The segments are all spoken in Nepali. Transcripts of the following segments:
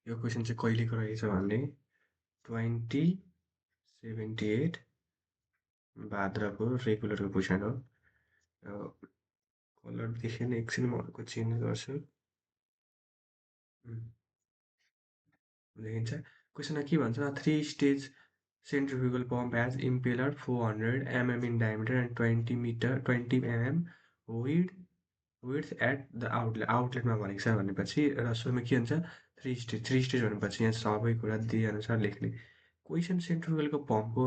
यो क्वेसन चाहिँ कहिलेको रहेछ भने 2078 भाद्रको रेगुलरको क्वेसन हो। कलर देखेन, एकछिन म अर्को चेन्ज गर्छु। देखिन्छ क्वेसनमा के भन्छ, 3 stage centrifugal pump has impeller 400 mm in diameter and 20 mm width at the outletमा भनेको छ भनेपछि र सुरुमा के हुन्छ, थ्री स्टेज भनेपछि यहाँ सबै कुरा दिएअनुसार लेख्ने। क्वेसन सेन्ट्रिफुगलको पम्पको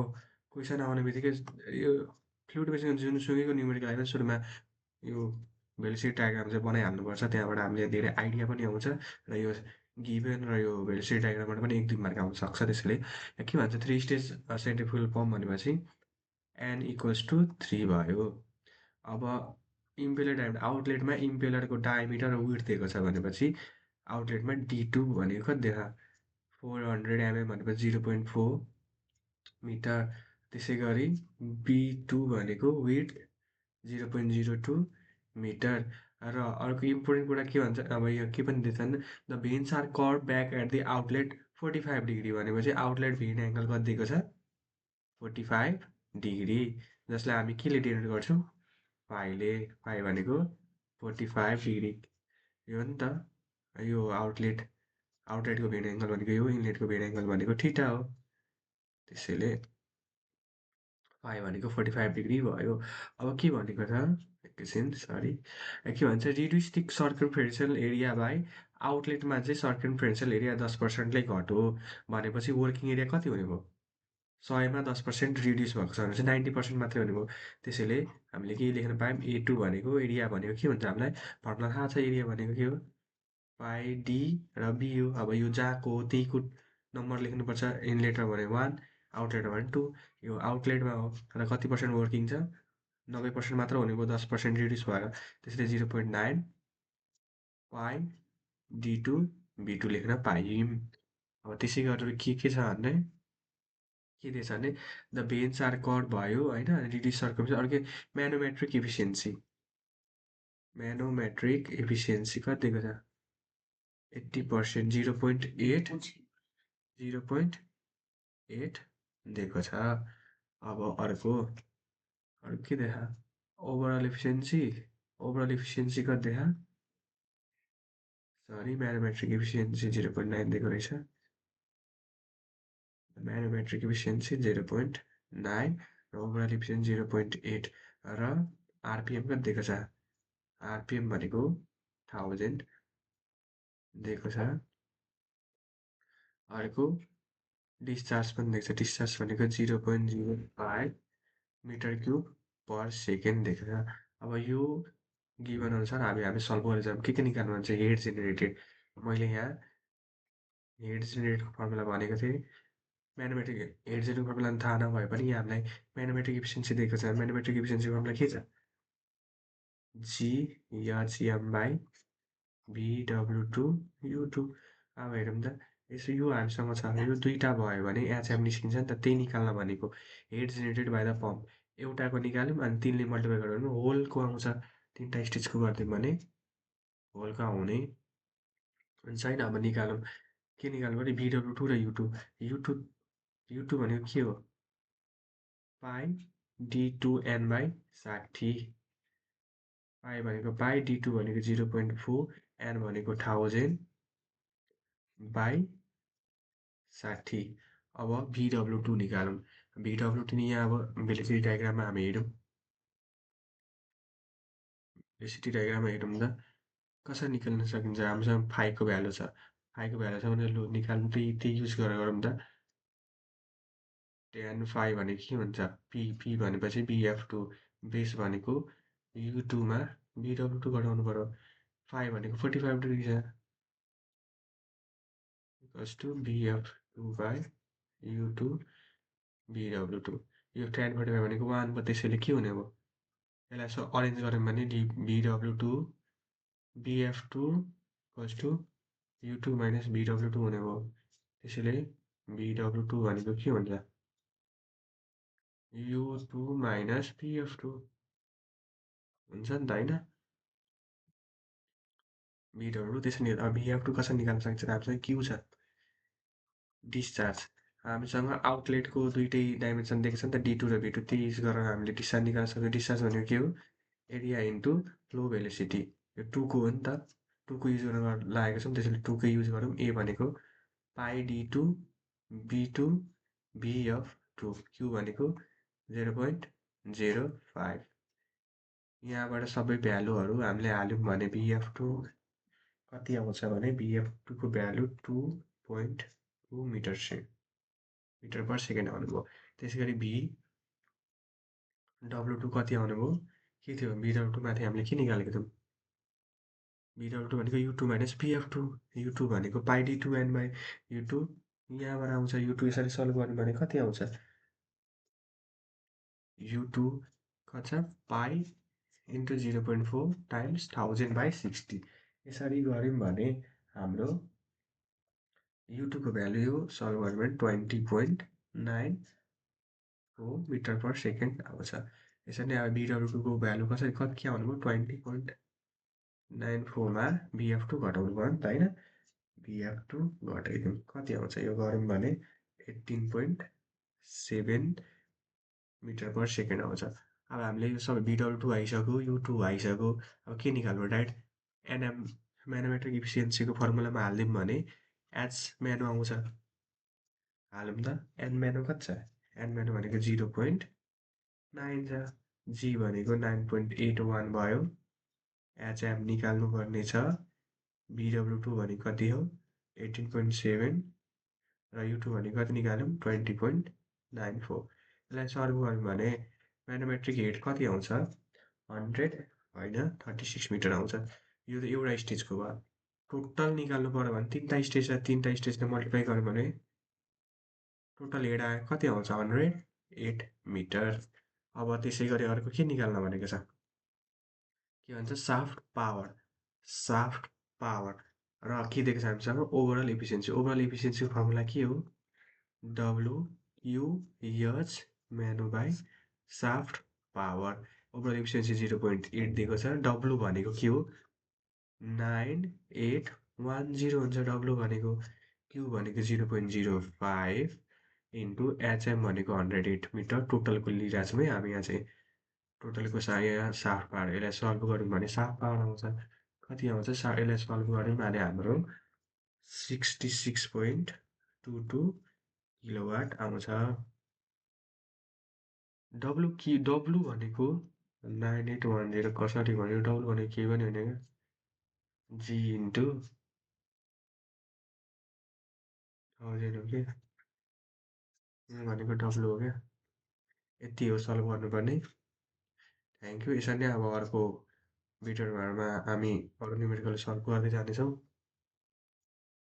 क्वेसन आउने बित्तिकै यो फ्लुइड मेसिनको जुनसुकैको न्युमेरिकल होइन, सुरुमा यो भेलोसिटी डायग्राम चाहिँ बनाइहाल्नुपर्छ। त्यहाँबाट हामीले धेरै आइडिया पनि आउँछ र यो गिभन र यो भेलोसिटी डायग्रामबाट पनि 1-2 मार्क आउन सक्छ। त्यसैले के भन्छ, 3 स्टेज सेन्ट्रिफुगल पम्प भनेपछि n = 3 भयो। अब इम्पेलर डायमिटर, आउटलेटमा इम्पेलरको डायमिटर र विड्थ दिएको छ भनेपछि आउटलेटमा D2 भनेको कति देखा, 400 mm भनेपछि 0.4 मिटर। त्यसै गरी B2 भनेको विड्थ 0.02 मिटर। र अर्को इम्पोर्टेन्ट कुरा के भन्छ, अब यो के पनि दिएछन्, the vanes are curved back at the outlet 45 degree भनेपछि आउटलेट भेन एङ्गल कति दिएको छ, 45 डिग्री, जसलाई हामी केले डिनोट गर्छौँ, पाईले। पाई भनेको 45 डिग्री यो हो नि त। यो आउटलेटको भेन एङ्गल भनेको यो, इनलेटको भेन एङ्गल भनेको थीटा हो। त्यसैले पाई भनेको 45 डिग्री भयो। अब के भनेको छ, एकैछिन सरी, के भन्छ, रिड्युस द सर्कमफेरेन्शियल एरिया बाई, आउटलेटमा चाहिँ सर्कमफेरेन्शियल एरिया 10%ले घट्यो भनेपछि वर्किङ एरिया कति हुने भयो, 100मा 10% रिड्युस भएको छ भनेपछि 90% मात्रै हुने भयो। त्यसैले हामीले के लेख्न पायौँ, A2 भनेको एरिया भनेको के हुन्छ, हामीलाई फर्मुला थाहा छ, एरिया भनेको के हो, पाई डी र बी हो। अब यो जहाँको हो त्यहीको नम्बर लेख्नुपर्छ। इनलेटमा भने 1, आउटलेटमा भने 2। यो आउटलेटमा हो र कति पर्सेन्ट वर्किङ छ, 90% मात्र हुने भयो, 10% रिड्युस भएर। त्यसैले 0.9 पाई D2 B2 लेख्न पायौँ। अब त्यसै गरेर के छ भन्ने, के दिएछ भने द भेन्स आर कर्भ भयो होइन, रिड्युस सर्कमफेरेन्स। अर्कै म्यानोमेट्रिक एफिसियन्सी, म्यानोमेट्रिक एफिसियन्सी कति दिएको छ, 80%, 0.8 दिएको छ। अब अर्को के देखा, ओभरअल एफिसियन्सी कति देखा, सरी म्यानोमेट्रिक एफिसियन्सी 0.9 दिएको रहेछ। म्यानोमेट्रिक एफिसियन्सी 0.9 र ओभरअल एफिसियन्सी 0.8 र आरपिएम कति दिएको छ, आरपिएम भनेको 1000 दिएको छ। अर्को डिस्चार्ज पनि दिएको छ, डिस्चार्ज भनेको 0.05 मिटर क्युब पर सेकेन्ड दिएको छ। अब यो गिभन अनुसार हामी सल्भ गरेर जाऊँ। के निकाल्नु भन्छ, हेड जेनेरेटेड। मैले यहाँ हेड जेनेरेटको फर्मुला भनेको थिएँ। म्याथमेटिक हेड जेनेरेटको फर्मुला थाहा नभए पनि यहाँ हामीलाई म्याथमेटिक एफिसियन्सी दिएको छ। म्याथमेटिक एफिसियन्सी फर्मुला के छ, GHM/VW2U2। अब हेरौँ त, यसो यो हामीसँग छ, यो दुईवटा भयो भने एचएम निस्किन्छ नि त, त्यही निकाल्न भनेको। Head generated by the pump एउटाको निकाल्यौँ अनि 3ले मल्टिप्लाई गऱ्यो भने होलको आउँछ। 3टा स्टेजको गरिदिउँ भने होलको आउने हुन्छ होइन। अब निकालौँ, के निकाल्नु भने VW2 र U2 भनेको के हो, पाई D2N/60। पाई भनेको पाई, D2 भनेको 0.4, N भनेको 1000/60। अब VW2 निकालौँ। VW2 नि यहाँ अब भेलोसिटी डायग्राममा हामी हेरौँ, भेलोसिटी डायग्राममा हेरौँ त कसरी निकाल्न सकिन्छ। हामीसँग फाईको भ्यालु छ, भने लु निकाल्नु, त्यही युज गरेर गरौँ त। tan phi भनेको के हुन्छ, P भनेपछि BF2, बेस भनेको U2मा VW2 घटाउनु पर्यो। phi भनेको 45 डिग्री छ, BF2/U2 VW2। यो tan 45 भनेको 1 भयो, त्यसैले के हुने भयो, यसलाई यसो अरेन्ज गऱ्यौँ भने VW2 BF2 U2 - VW2 हुने भयो। त्यसैले VW2 भनेको के हुन्छ, U2 - BF2 हुन्छ नि त होइन। VW त्यसरी अब BF2 कसरी निकाल्न सकिन्छ, हामीसँग Q छ, डिस्चार्ज हामीसँग आउटलेटको दुइटै डाइमेन्सन दिएको छ नि त D2 र V2 त्यही युज गरेर हामीले डिस्चार्ज निकाल्न सक्छौँ। डिस्चार्ज भनेको के हो एरिया इन्टु फ्लो भेलोसिटी यो 2 को हो नि त 2 को युज गरेर लागेको छौँ त्यसैले 2 कै युज गरौँ ए भनेको पाई D2 B2 VF2 Q भनेको 0.05 यहाँबाट सबै भ्यालुहरू हामीले हाल्यौँ भने VF2 कति आउँछ भने VF2 को भ्यालु 2.2 मिटर पर सेकेन्ड आउनुभयो। त्यसै गरी VW2 कति आउनुभयो के थियो VW2 माथि हामीले के निकालेको थियौँ VW2 भनेको U2 माइनस VF2 U2 भनेको पाई D2 एन बाई U2 यहाँबाट आउँछ U2 यसरी सल्भ गर्नु भने कति आउँछ U2 कति छ पाई इन्टु 0.4 टाइम्स 1000/60 यसरी गऱ्यौँ भने हाम्रो U2 को भ्यालु यो सल्भ गर्यो भने 20.94 मिटर पर सेकेन्ड आउँछ। यसरी नै अब VW2 को भ्यालु कसरी कति के आउनुभयो 20.94 मा VF2 घटाउनु भयो नि त होइन VF2 घटाइदिउँ कति आउँछ यो गऱ्यौँ भने 18.7 मिटर पर सेकेन्ड आउँछ। अब हामीले यो सबै VW2 आइसक्यो U2 आइसक्यो अब के निकाल्नु डाइरेक्ट एनएम म्यानोमेट्रिक इफिसियन्सीको फर्मुलामा हालिदिउँ भने एच म्यानो आउँछ हालौँ त एन म्यानो कति छ एन म्यानो भनेको 0.9 छ जी भनेको 9.81 भयो एचएम निकाल्नु पर्ने छ VW2 भनेको कति हो 18.7 र U2 भनेको कति निकाल्यौँ 20.94 यसलाई सल्भ गऱ्यौँ भने म्यानोमेट्रिक हेड कति आउँछ 100 होइन 36 मिटर आउँछ यो त एउटा स्टेजको भयो टोटल निकाल्नु पर्यो भने तिनवटा स्टेज र तिनवटा स्टेजले मल्टिप्लाई गऱ्यो भने टोटल हेड आयो कति आउँछ 108 मिटर अब त्यसै गरी अर्को के निकाल्न भनेको छ के भन्छ साफ्ट पावर र के दिएको छ हामीसँग ओभरअल इफिसियन्सीको फर्मुला के हो WUH म्यानो by shaft power overall efficiency 0.8 दिएको छ W भनेको के हो 9810 हुन्छ W भनेको Q भनेको 0.05 इन्टु HM भनेको 108 मिटर टोटलको लिइरहेको छौँ है हामी यहाँ चाहिँ टोटलको यहाँ साफ्ट पावर यसलाई सल्भ गऱ्यौँ भने साफ्ट पावर आउँछ कति आउँछ यसलाई सल्भ गऱ्यौँ भने हाम्रो 66.22 किलोवाट आउँछ W भनेको 9810 कसरी भन्यो W भनेको केही पनि होइन क्या जी इन्टु 1000 हो क्या भनेको W हो क्या यति हो सल्भ गर्नुपर्ने थ्याङ्क यू यसरी नै अब अर्को भिडियोहरूमा हामी अरू न्युमेरिकल सल्भ गर्दै जानेछौँ